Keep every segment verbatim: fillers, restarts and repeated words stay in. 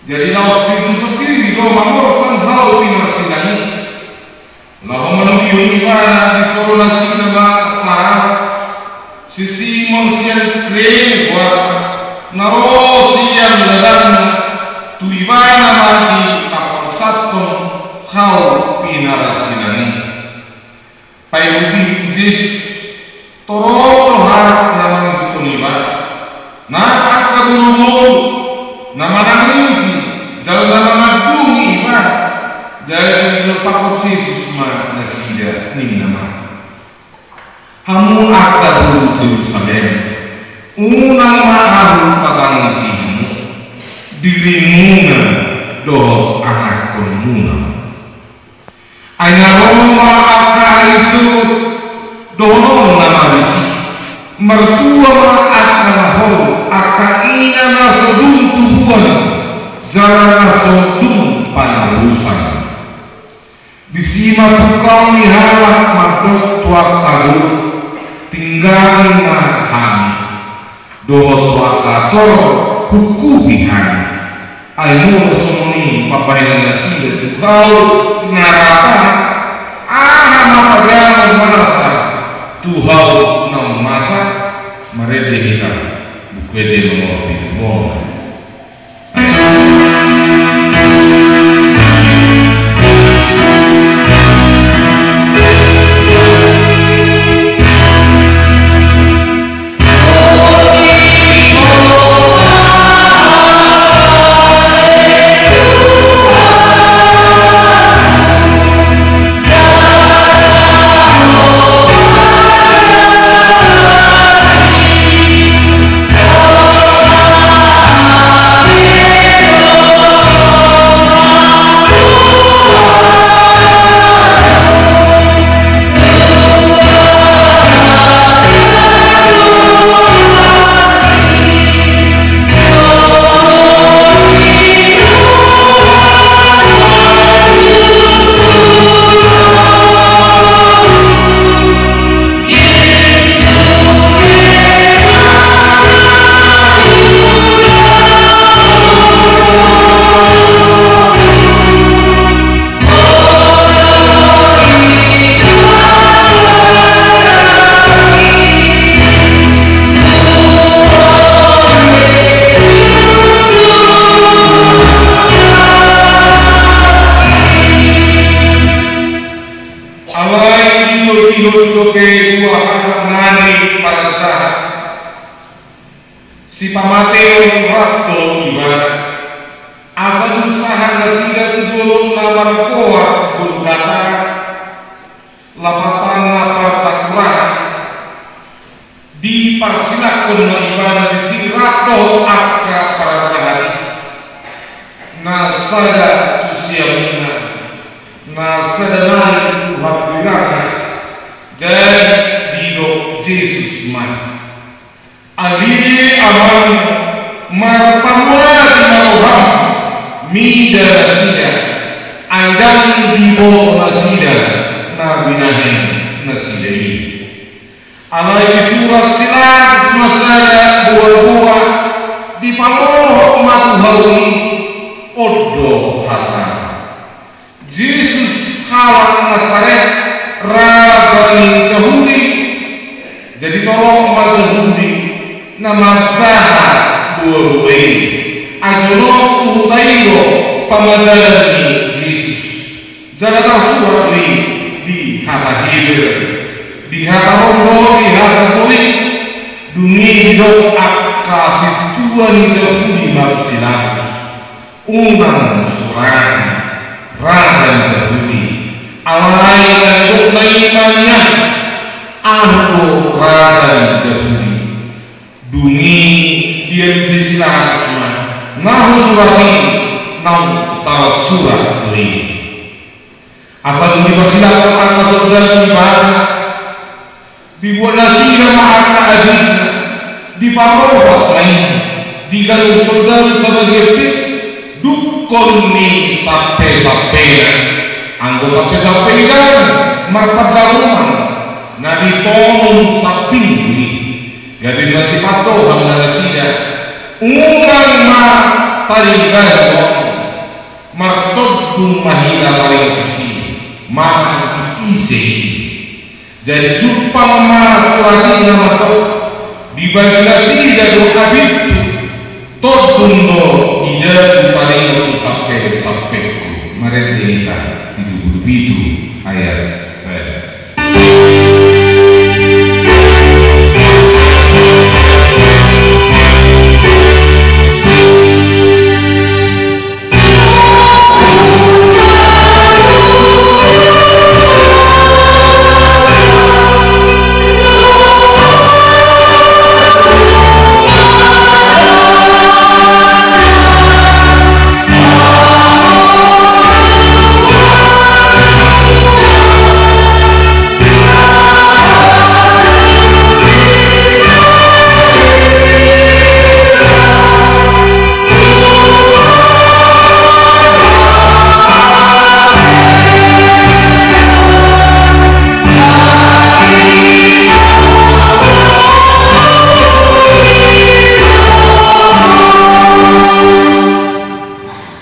Jadi laos Jesus sendiri do mamorsan hau pinarsilang i. Laho manudihon ibana, disoro nasida ma sahalak, si Simon sian Kirene goarna, na ro sian ladangna, tu ibana ma dipaporsanhon hau pinarsilang i. Paihut-ihut Jesus, torop do halak na mangihuthon ibana. Nang angka boruboru na manangisi jala na mangandungi ibana. Jadi didompakhon Jesus ma nasida, ninna ma: Hamu angka boru Jerusalem, unang ma ahu patangisi hamu, dirimuna dohot anakkonmuna. Ai na ro ma angka ari Sabat, dohononna ma disi: Martua ma angka na hol, angka ina na so dung tubuan, jala na so dung panalusan. Disi ma pungkaon ni halak mandok tu angka boru: Tinggangi ma hami. Dohot tu angka ator: Hungkupi hami. Ai molo songon i pambahenan nasida tu hau na rap, aha ma paganon masa tu hau naung masa? Marende hita Buku Ende nomor pitu pulu. Alai diihutihut dope dua halak nari parjahat, sipamateon rap dohot ibana, asa diusaha nasida tu dolok na margoar Golgata, lapatanna partakurahan. Diparsilanghon ma ibana disi rap dohot angka parjahat i, na sada tu siamunna, na sada nai tu hambirangna. Jadi didok Jesus ma: Ale amang, marpamuati ma roham. Mida nasida, ai ndang diboto nasida na binahen nasida i. Alai disurat si Pilatus ma sada boaboa, dipalohot ma tu hau i, on do hatana: Jesus halak Nasaret, raja ni Jahudi. Jadi torop ma Jahudi na manjaha boaboa i, ai jonok tu huta i do pamajalan ni Jesus. Jala tarsurat do i di hata Heber, di hata Rom dohot di hata Gorik. Dung i didok angka sintua ni Jahudi ma tu si Pilatus: Unang surani, raja ni Jahudi. Alai na nidokna i ma nian: Ahu do raja ni Jahudi. Dung i dialusi si Pilatus ma na husurat i naung tarsurat do i. Asa dung diparsilanghon angka soldadu ibana, dibuat nasida ma angka adingna, diparopat ma i, digalung soldadu sabagian pe dungkon ni sampesampena. Anggo sampesampe i ndang marpanjaruman, na ditonun sambing do i. Gabe na sipandohan ma nasida: Unang ma Taringot martondung ma hita taringot tusi, manang tu ise i. Jadi jumpang ma surat i na mandok, dibagi nasida do abithu, tondung do ida tu taringot tu sampe-sampengku. Marende hita di dua pulu pitu ayat sada.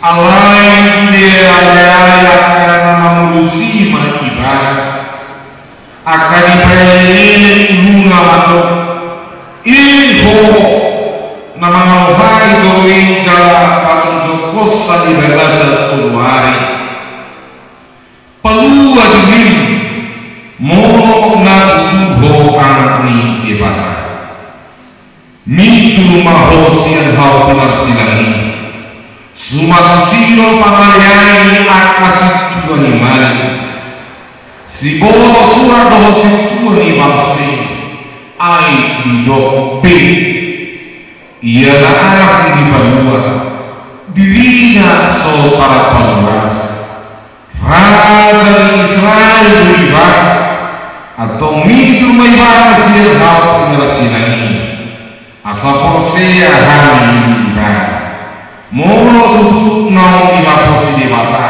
Alai dilealehon angka na mangurusi ma ibana. Angka dipaelek-elek uluna mandok, i ho na mangalohai joro i jala patunjuk hosa di bagasan tolu ari. Palua dirim, molo na tutu ho anak ni Debata. Mijur ma ho sian hau pinarsilang i. Suman tusi do pangalean ni angka sintua ni malim. Siboto surat dohot sintua ni bangso i, ai didok pe, ia na asing dipalua, dirina so tarpaluas. Raja ni Israel do ibana, antong mijur ma ibana sian hau pinarsilang i. Asa porsea hami di ibana. Molo tutu naung dihaposi Debata,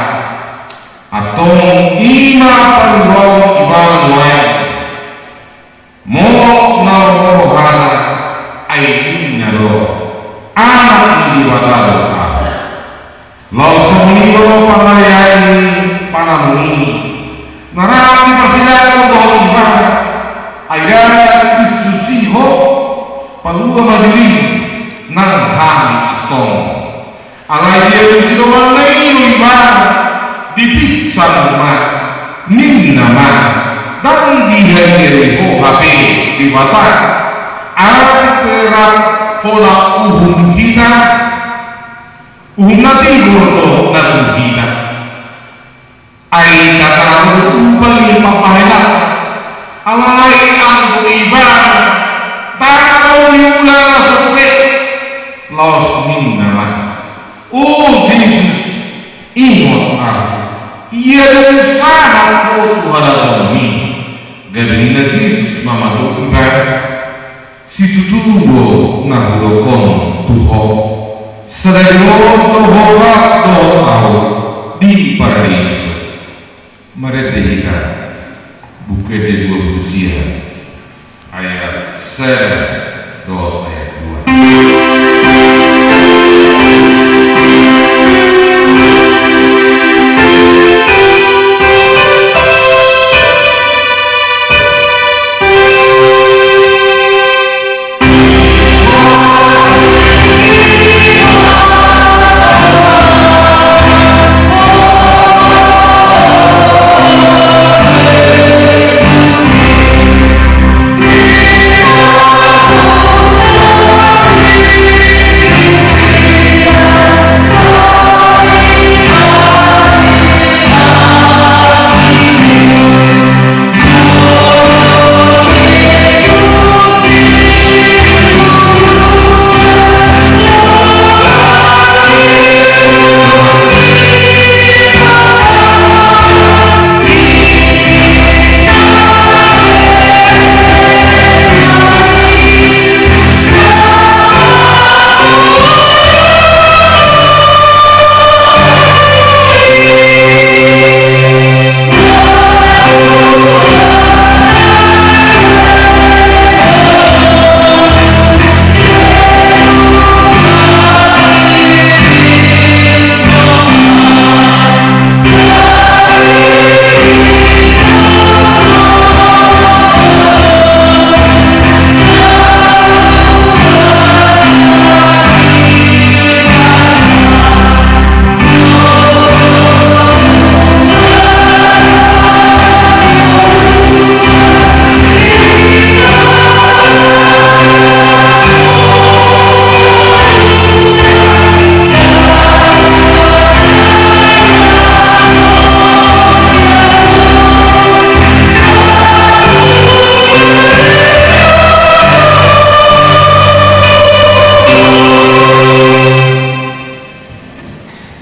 antong i ma paluaon ibana nuaeng. Molo na ro rohana, ai ninna do, anak ni Debata do ahu. Laos songon i do pangalean ni panamung i, na rap diparsilaon dohot ibana, ai ndang disusi ho, palua ma dirim, nang hami antong. Alai dialusi donganna i do ibana, dipinsang ma, ninna ma, ndang dihadiahi ho hape Debata, atik pe rap hona uhum hita, uhum na tigor do na tu hita. Ai ndang tataru upa ni pambahenan, alai anggo ibana, ndang adong niula na so tua. Laos ninna ma, o Jesus, ingot ahu, ia do sahat ho tu harajaon i. Gabe ninna Jesus ma mandok tu ibana, situtu do na hudok on tu ho, sadari on do ho rap dohot ahu di Paradiso. Marende hita, Buku Ende dua pulu sia, ayat sada dohot ayat dua.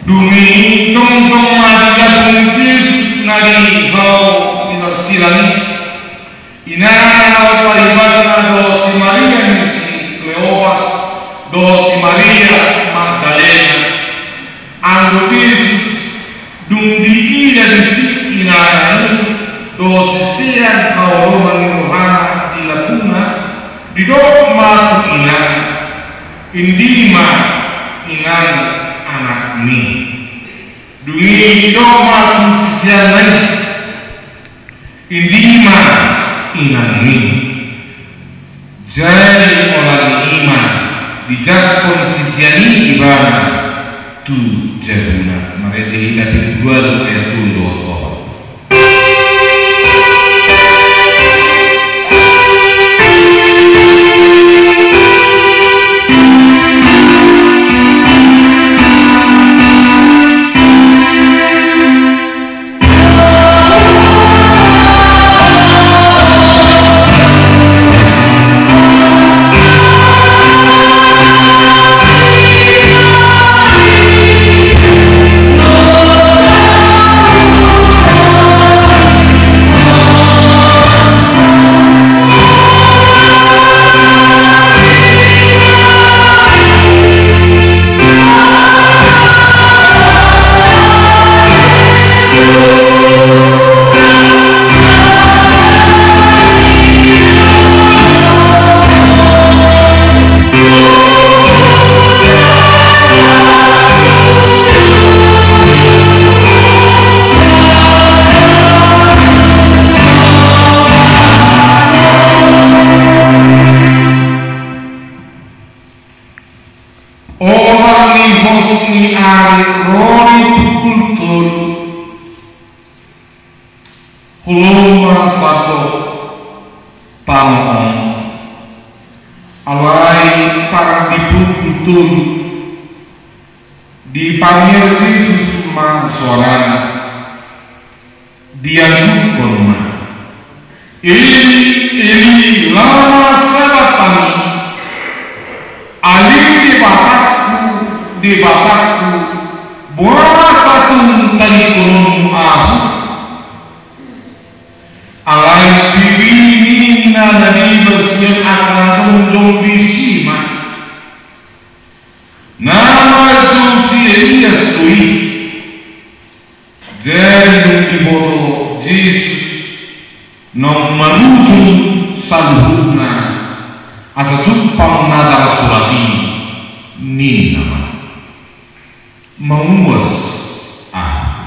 Dung i jongjong ma di lambung ni Jesus na di hau ni parsilang i, inana na paribanna dohot si Maria ni si Kleopas dohot si Maria Magdalena. Anggo Jesus dung diida disi inana i dohot sisean haholongan ni rohana di lambungna, didok ma tu inana: Indi ma, inang, anakmi. Dung i didok ma tu siseanna i: Indi ma, inangmi. Jadi olat ni i ma dijangkon sisean i ibana tu jabuna. Marende hita pinggol ayat tolu dohot opat. Olat ni hos ni ari ro di pukul tolu. Holom ma sahat tu tano on. Alai paran di pukul tolu, dipangido Jesus ma soarana, diandukkon ma: Eli, Eli, lama sabakhtani? Alai Debatangku, Debatangku, boasa tung tadingkononmu ahu? Alai piga ninna na dibasian angka na jongjong disi ma: Na marujung si Elias do i. Jadi dung diboto Jesus naung marujung saluhutna asa jumpang na tarsurat i, ninna ma: Mauas ahu.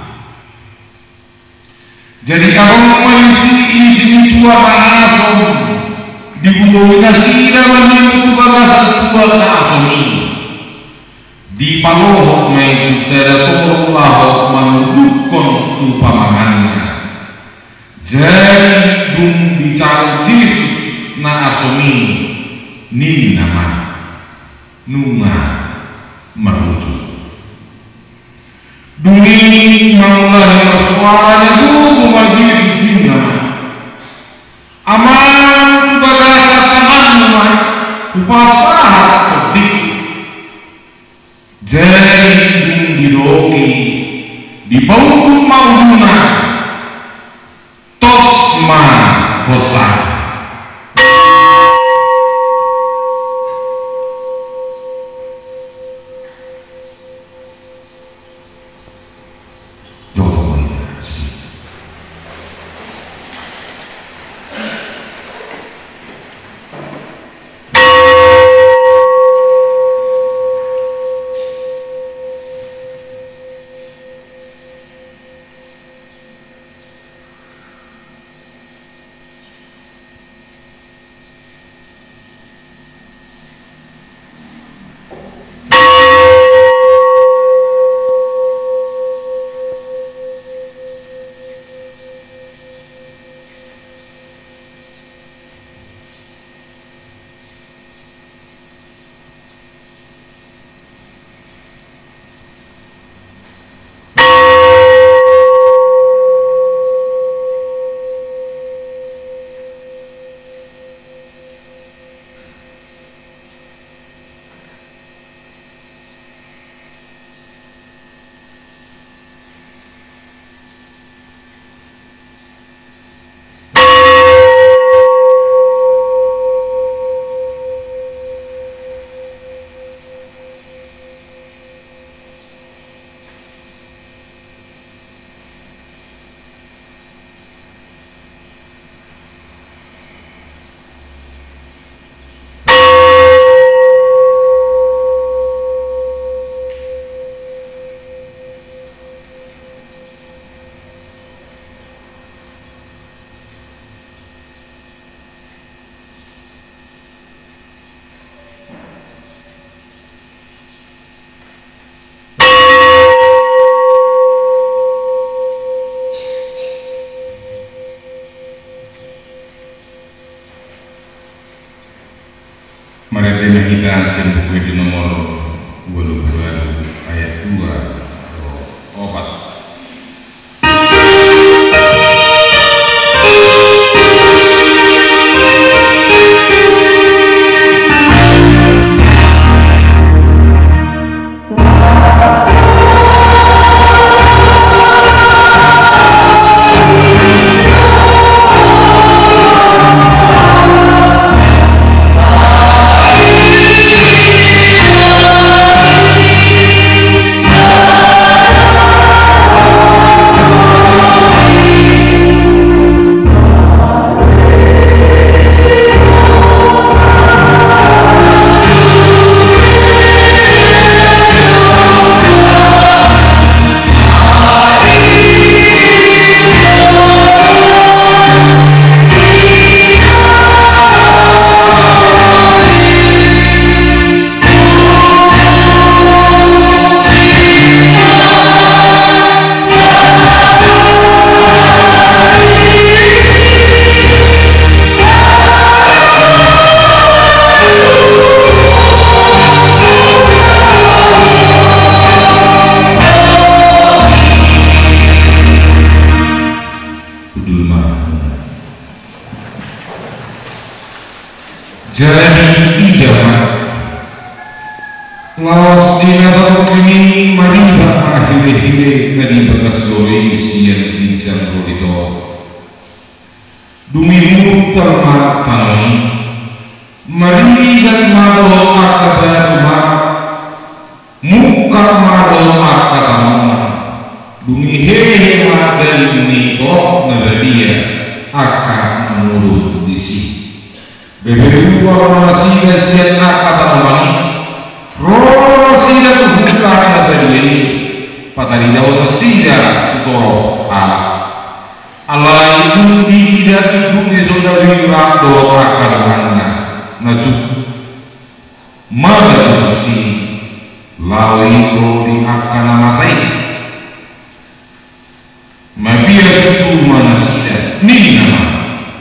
Jadi adong ma disi isi ni tua na asom, dibutoi nasida ma nian tu bagasan tua na asom i. Dipalohot ma i tu sada torop laho manundukkon tu pamanganna. Jadi dung dijalo Jesus na asom i, ninna ma: Nunga marujung. Dung i mangulahi marsoara, na gogo ma Jesus, ninna ma: Amang, tu bagasan tanganmu ma hupasahat tondingku. Jadi dung didok i, dipaunduk ma uluna, tos ma hosana. Sian Buku Ende nomor ualu pulu ualu, ayat dua dohot opat. Jadi ida ma, laos di na satorop i maribat ma hirehire na di bagas joro i sian ginjang ro di toru. Dung i murtar ma tano i, marigat ma dohot angka batu ma, mungkap ma dohot angka tanoman. Dung i hehe ma dalihan ni torop na badia angka na modom disi. Gabe rua ma nasida sian angka tanoman i, ro ma nasida tu huta na badia i, pataridaon nasida tu torop halak. Alai dung diida induk ni soldadu i rap dohot angka donganna, na jumpa ma Jesus i laho i ro di angka na masa i. Mabiar tutu ma nasida, ninna ma: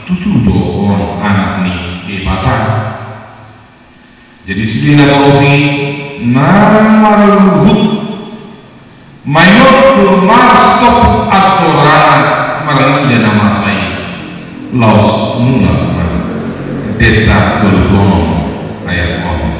Tutu do on Anak ni Debata. Jadi sude na torop i, na marluhut, maiondur, marsohot andorana marnida na masa i, laos mulak ma. Deta tolu pulu onom, ayat onom.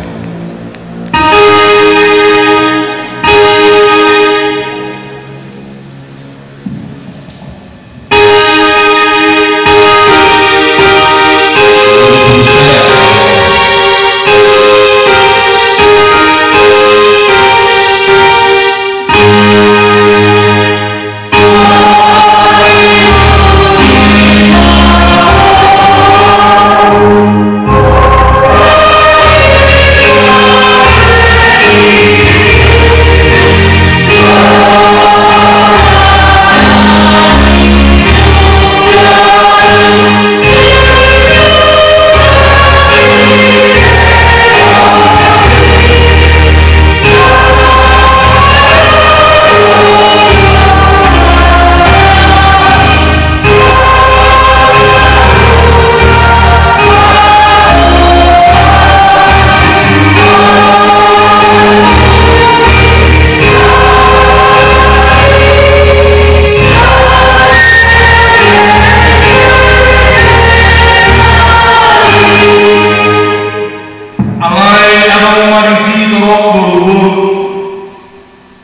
Alai adong ma disi torop boruboru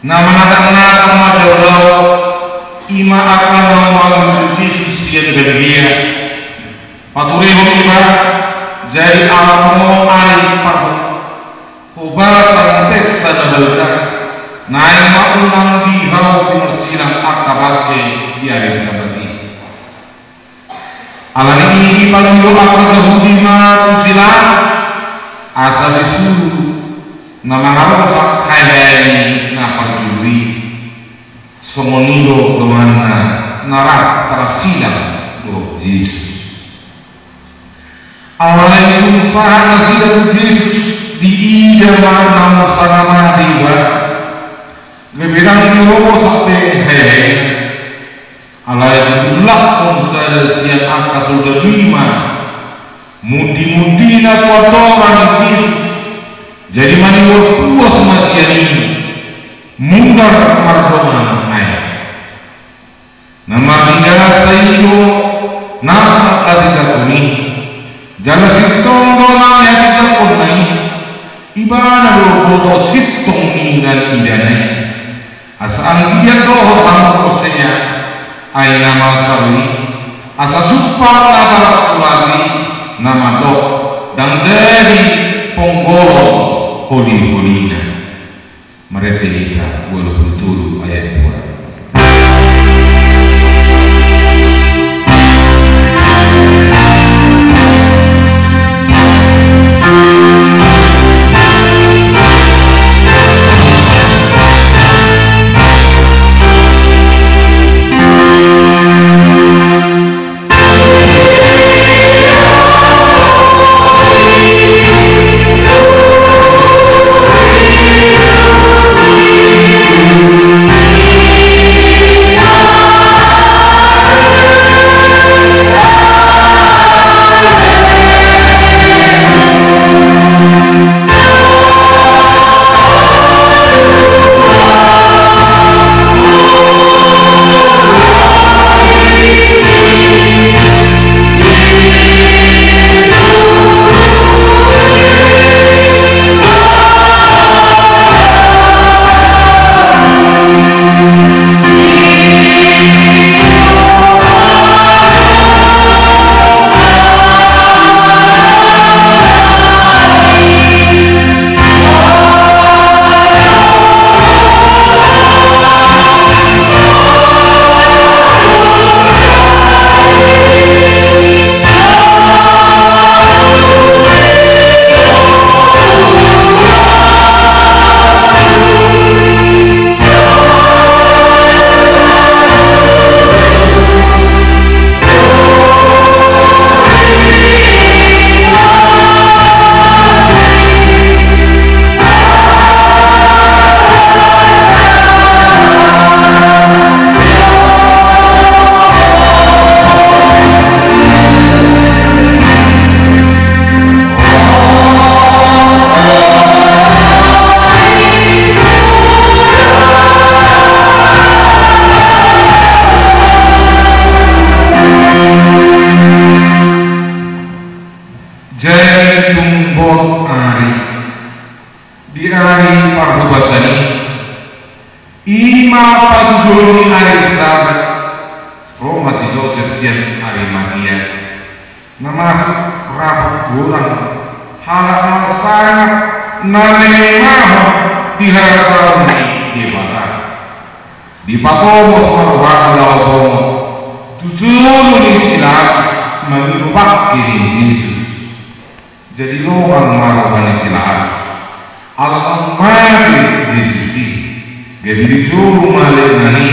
na manatangna ma daodao, i ma angka na mangihut Jesus sian Galilea. Paturehon ibana, jadi ala tongon ari parhobasan pesta na balga, naeng ma unang di hau pinarsilang angka bangke di ari Sabat i. Alani i dipangido angka Jahudi ma tu si Pilatus asa disuru na mangarosak haehae ni na parjolo i. Songon i do donganna na rap tarsilang dohot Jesus. Alai dung sahat nasida tu Jesus, diida ma naung sanga mate ibana. Gabe ndang dirosak be haehaena. Alai ditulakkon sada sian angka soldadu i ma muntimuntina tu andora ni Jesus. Jadi manigor puas ma sian i, mudar mardongan aek. Na marnida sai do na manghatindangkon i, jala sintong do na nihatindangkonna i. Ibana do boto sintong ni na niidana i. Asa anggiat dohot hamu porsea, ai na masa do i, asa jumpang na tarsurat i na mandok, ndang jadi ponggolon holiholina. Marende hita ualu pulu tolu ayat dua. Jadi tung bot ari, di ari parhobasan i, i ma patujolo ni ari Sabat, ro ma si Josep sian Arimatia, na masuk rapot tu orang, halak na sangap na mangihut di harajaon ni Debata. Dipatomos ma rohana laho tu jolo ni si Pilatus mangido bangke ni Jesus. Jadi longang ma roha ni si Pilatus ala naung mate Jesus i. Gabe dijou ma letnan i,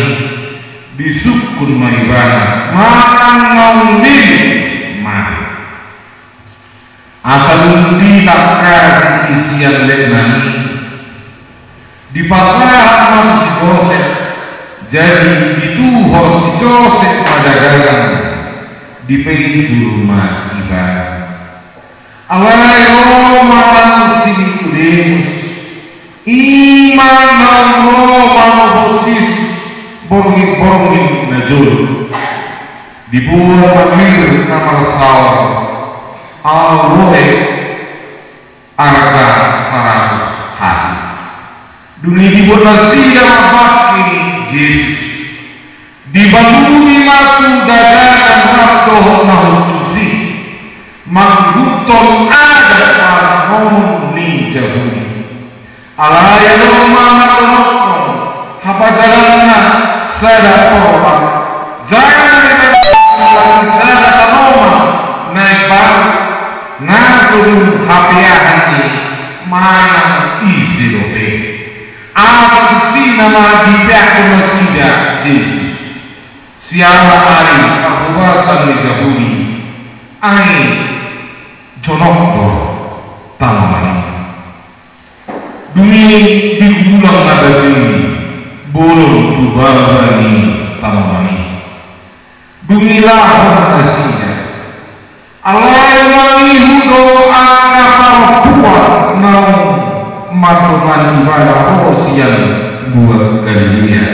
disungkun ma ibana manang naung leleng mate. Asa dung ditangkasi i sian letnan i, dipasahat ma tu si Josep. Jadi dituhor si Josep ma dagangan, dipainjur ma ibana. Alai ro ma si Nikodemus, i ma naung ro manopot Jesus borngin-borngin na jolo. Diboan ma pir na marsaor, aloe, arga saratus hali. Dung i dibuat nasida ma bangke ni Jesus. Dibantui ma tu dagangan rap dohot na hushus i, mangihuthon adat parnonon ni Jahudi. Alai adong ma na mandonokhon, hapajalanna sada korban, jala sada tanoman na imbaru, na so dung hapeahan i manang ise dope. Asa tusi nama dipeakhon nasida Jesus. Siala ari parhobasan ni Jahudi, ai jonok do tanoman i. Dung i digulang ma daging i bolon tu baba ni tanoman i. Dung i laho ma nasida. Alai mangihut do angka parompuan naung Ibana ro sian Galilea.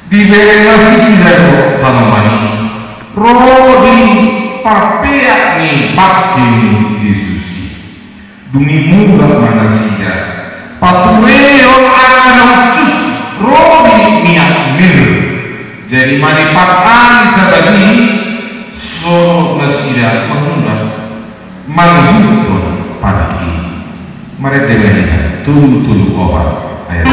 Dibereng nasida do tanoman i, ro di parpeak ni bangke ni Jesus i. Dung i mulak ma nasida, paturehon angka na hushus ro di miak mir. Jadi mangihuthon Sabat i, sogot nasida mangula, mangihuthon patik i. Marende ma hita tolu tolu opat ayat.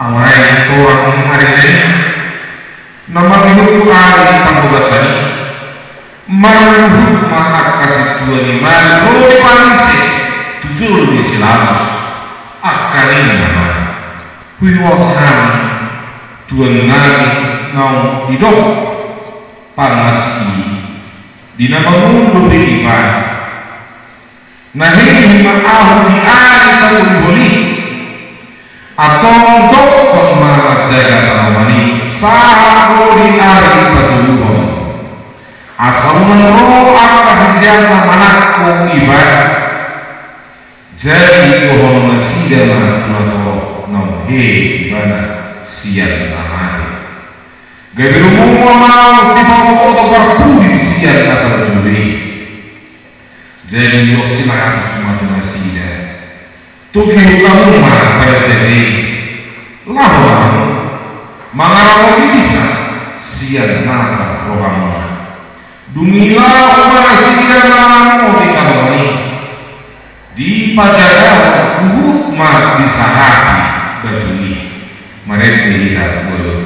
Alai torang ni ari na i, na mangihuthon ari parbagason i, marluhut ma angka sintua ni imana ro di Parise tu jolo ni si Pilatus. Angka ninna ma, huihuthon hami tuannami naung didok panasi i di na mangolu dope ibana. Na hehe ma ahu di ari na pajuhon i. Antong dokkon ma manjaga tanoman i sahat ro di ari patoluhon, asa unang ro angka siseanna manangko ibana. Jadi dohonon nasida ma tu na torop naung hehe ibana sian na mate. Gabe rumoan ma sipaotokoto parpudi sian na parjolo i. Jadi didok si Pilatus ma tu nasida, togihon hamu ma parjolo i, laho ma hamu mangaramoti disa sian nasa rohamuna. Dung i laho ma nasida mangaramoti tanoman i. Dipajagahon huhut ma disahati batu i. Marende hita ualu.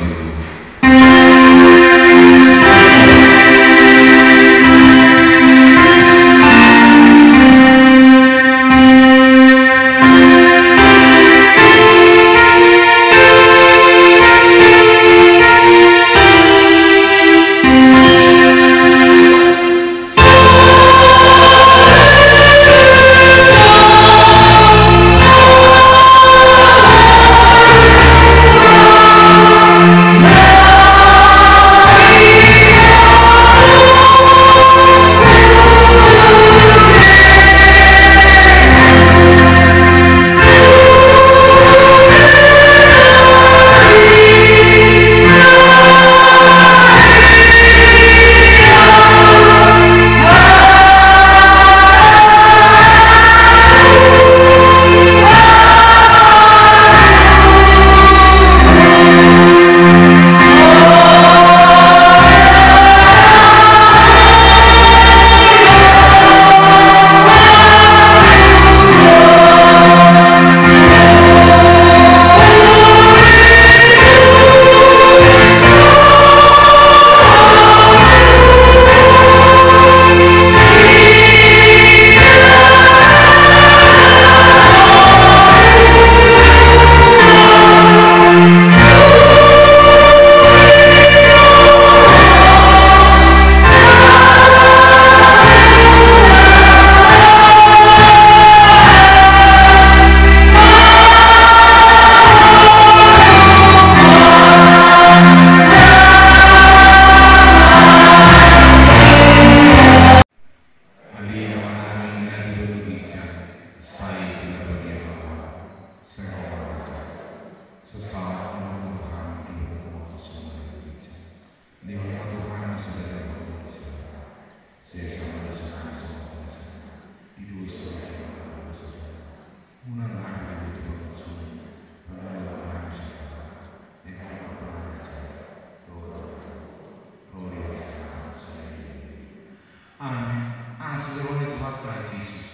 Tuhan Jesus.